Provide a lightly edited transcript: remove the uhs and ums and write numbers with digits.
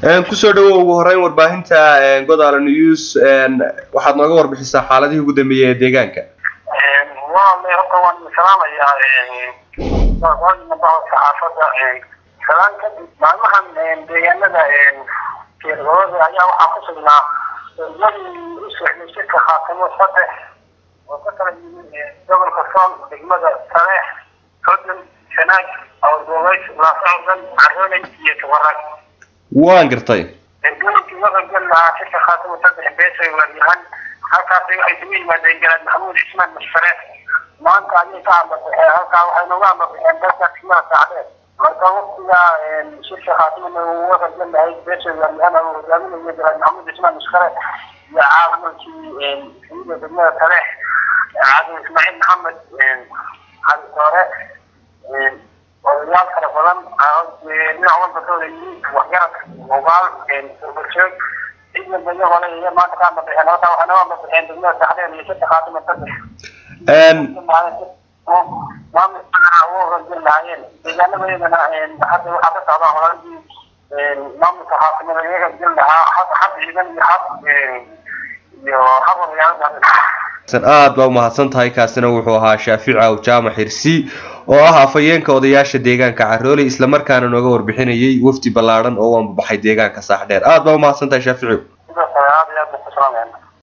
Kusoo dhawow ugu horeyn warbaahinta Godaala News, waxaad nooga warbixisaa xaaladihii ugu dambeeyey ee deegaanka. Walaal, horta waan salaamayaa saxaafadda. Salaan kadib, maalmahan deegaanada Geergooda ayaa waxaa ku sugnaa degmadii u socday shirka Khaatimo 3 oo ka kala yimid gobolka Sool, degmada Saleex, Xudun, Sanaag, Awrgobays, Laasocdan, Carooley iyo Tubarag. Waan gartay. Ergooyinkii uga qaybgali lahaa shirka Khaatimo 3 beesay Waaryahan halkaasi waxay isugu yimaadeen Garaad Maxamuud Cismaan Masfare. Maanta ayay ka ambabaxeen halkaa, waxay nooga ambabaxeen dalka degmada Saacdheer. Marka waqtiga shirka Khaatimana uu uga qaybgali lahayd beesha Waaryahan oo hogaaminayo Garaad Maxamuud Cismaan Masfare iyo caaqilkii kamida degmada Taleex, Cabdi Ismaaciil Maxamed Cali Toore, odayaal fara badan dhinac walba ka wada yimid, waxgarad, mugaal, bulshood, cid walba iyagoo le iyo maanta ka ambabaxeen halkaa. Waxay nooga ambabaxeen degmada Saxdheer iyo shirka Khaatima 3 maamulkana uga horgeli lahaayeen deegaanadeedana. Hadda waxaa ka socda horaadii maamulka xaasimada iyaga geli lahaa hab ciidan iyo hab iyo hab odayaal. Aad baa umahadsan tahay. Kaasina wuxuu ahaa Shaafici Aw Jaamac Xirsi oo ah afhayeenka odayaasha deegaanka Carooley, islamarkaana nooga warbixinayay wafdi ballaadhan oo u ambabaxay deegaanka Saaxdheer. Aad baa umahadsan tahay, Shaafici.